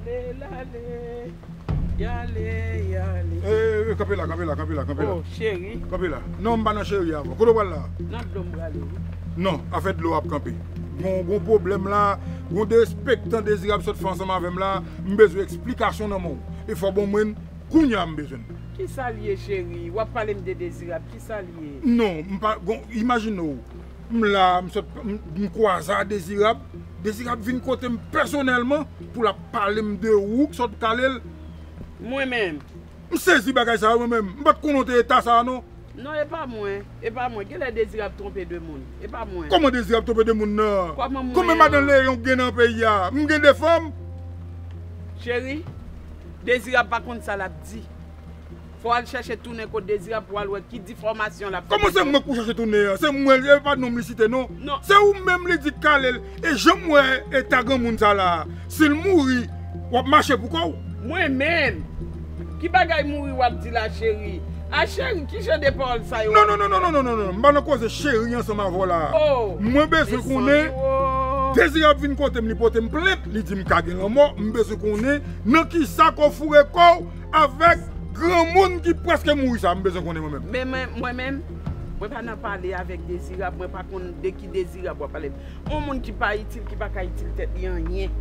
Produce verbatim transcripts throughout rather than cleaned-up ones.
L ale, y ale, y ale. Eh, eh, kanpe la, kanpe la, kanpe la, kanpe la. Oh, cheri. Kanpe la. Non, m pa nan cheri ankò. Kote w pral la? Nan dlo m prale, wi. Non, afè dlo ap kanpe. Gon, gon pwoblèm la, gon derespektan Dezirab sot fè ansanm avè m la, m bezwen eksplikasyon nan men w. E fò w ban mwen l, kounye a m bezwen l. Kisa l ye, cheri? W ap pale m de Dezirab, kisa l ye? Non, m pa, gon, imajine w. M la, m sot, m, m kwaze a Dezirab. Dezirab vin kote m pèsonèlman pou l ap pale m de ou k sot kale l. Mwen menm. M sezi bagay sa yo, mwen menm. M pa t konnen w te eta sa a, non. Non, e pa mwen. E pa mwen. Genlè Dezirab twonpe de moun. E pa mwen. Kòman Dezirab twonpe de moun nan? Kòman mwen? Konbyen madanm Leyon gen nan peyi a? M gen de fanm? Cheri, Dezirab pa konn sa l ap di. Fò w al chèche tounen kot Dezirab pou w al wè ki difòmasyon l ap fè. Kòman se mwen k pou chache tounen an? Se mwen, e pa non m li site non. Non. Se ou menm li di k kale l. E jan m wè eta granmoun sa la, si l mouri, w ap mache pou kò w. Mwen menm? Ki bagay mouri w ap di la, cheri? A cheri, ki jan de pawòl sa yo? Non, non, non, non, non, non, non, non. M pa nan koze cheri ansanm avè w la. Oh, mwen bezwen konnen, Dezirab vin kote m, li pote m plent, li di m ka gen lanmò, m bezwen konnen nan kisa ke w foure kò w avèk granmoun ki prèske mouri sa, m bezwen konnen mwen menm. Men mwen, mwen menm, mwen pa nan pale avèk Dezirab, mwen pa konn de ki Dezirab w ap pale. On moun ki pa itil, ki pa ka itil tèt li anyen,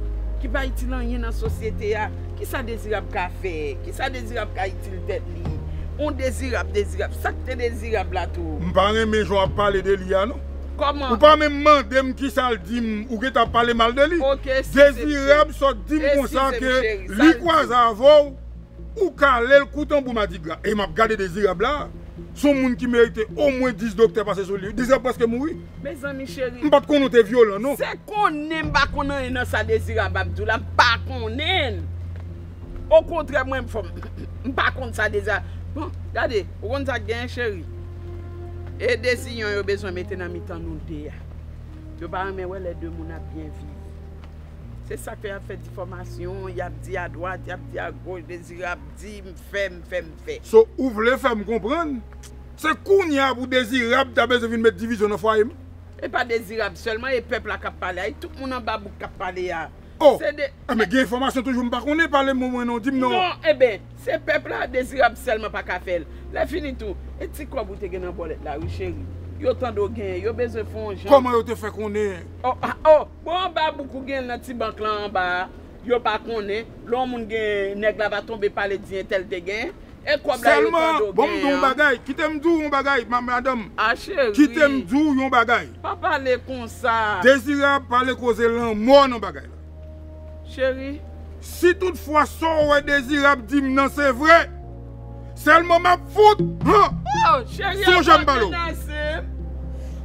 ki pa itil anyen nan sosyete a, kisa Dezirab ka fè? Kisa Dezirab ka itil tèt li? On Dezirab, Dezirab, sa k te Dezirab la tou? M pa renmen jan w ap pale de li a, non. Kòman? Ou pa menm mande m kisa l di m, ou gentan ap pale mal de li. Ok, eskize m, cheri. Dezirab sot di m konsa ke li kwaze avè w, ou kale l kou tanbou madigra. E m ap gade Dezirab la, se yon moun ki merite omwen dis doktè pase sou li. Dezirab prèske mouri. Mezanmi cheri. M pa t konnen w te vyolan, non. Se konnen m pa konn anyen nan sa Dezirab ap di w la, m pa konnen l. Okontrè, mwen, m fò m, m pa konn sa Dezirab. Bon, gade, ou konn sa k genyen, cheri? E desizyon yo bezwen mete nan mitan nou de a. Yo pa renmen wè lè de moun ap byen viv. Se sa k fè y ap fè difòmasyon, y ap di adwat, y ap di agoch, Dezirab di m fè, m fè, m fè. So, ou vle fè m konprann, se kounye a pou Dezirab ta bezwen vin met divizyon nan fwaye m? E pa Dezirab sèlman, e pèp la k ap pale a, e tout moun anba bouk k ap pale a. Oh! Se de... Ah, men gen enfòmasyon toujou m pa konnen, pale m omwen non, di m non. Non, eben, se pèp la, Dezirab sèlman pa ka fè l. Lè fini tou, e ti kòb ou te gen nan bòlèt la, wi, cheri. Yo tande w genyen, yo bezwen fè yon jan. Kòman yo te fè konnen? Oh, ah, oh, bon, anba bouk ou gen l nan ti bank lan anba a, yo pa konnen. Lè yon moun gen, nèg la pa tonbe pale di entèl te gen. E kòb la yo tande w genyen an. Sèlman, bon, m di w yon bagay, kite m di w yon bagay, ma-, madanm. Ah, cheri. Kite m di w yon bagay. Pa pale konsa. Dezirab pale koze lanmò nan bagay la. Cheri. Si toutfwa sa w wè Dezirab di m nan se vre, sèlman m ap fout, han! Oh, cheri, sonje m pale w.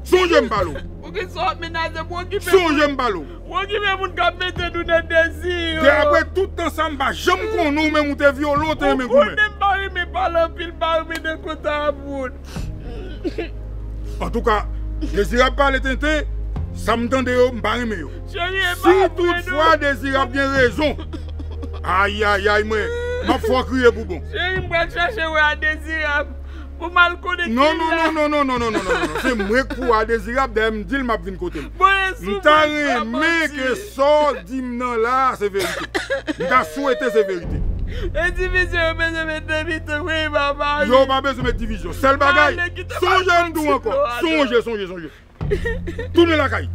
Sonje m pale w. Poukisa w ap menaze m? Ou okipe moun. Sonje m pale w. Ou okipe moun k ap mete nou nan dezi yo. De apre tout tan sa, m pa janm konnen w, menm ou te vyolan, w te renmen goumen. Ou konnen m pa renmen pale anpil, m pa renmen nan kontak ak moun. Antouka, Dezirab pale tenten, sa m tande yo, m pa renmen yo. Cheri, e pa vre, non. Si toutfwa Dezirab gen rezon, ayayay, mwen, m ap fè w kriye pou bon. Cheri, m pral chache wè a Dezirab pou m al konnen ki la. Non, non, non, non, non, non, non, non, non, non. Se mwen k pou wè a Dezirab, dayè m di l m ap vin kote l. M ta renmen ke sa w di m nan la a, se verite. M ta swete se verite. E divizyon yo bezwen met nan mitan, wi, papa, wi. Yo pa bezwen met divizyon. Sèl bagay, sonje m di w ankò. Sonje, sonje, sonje. Tounen lakay.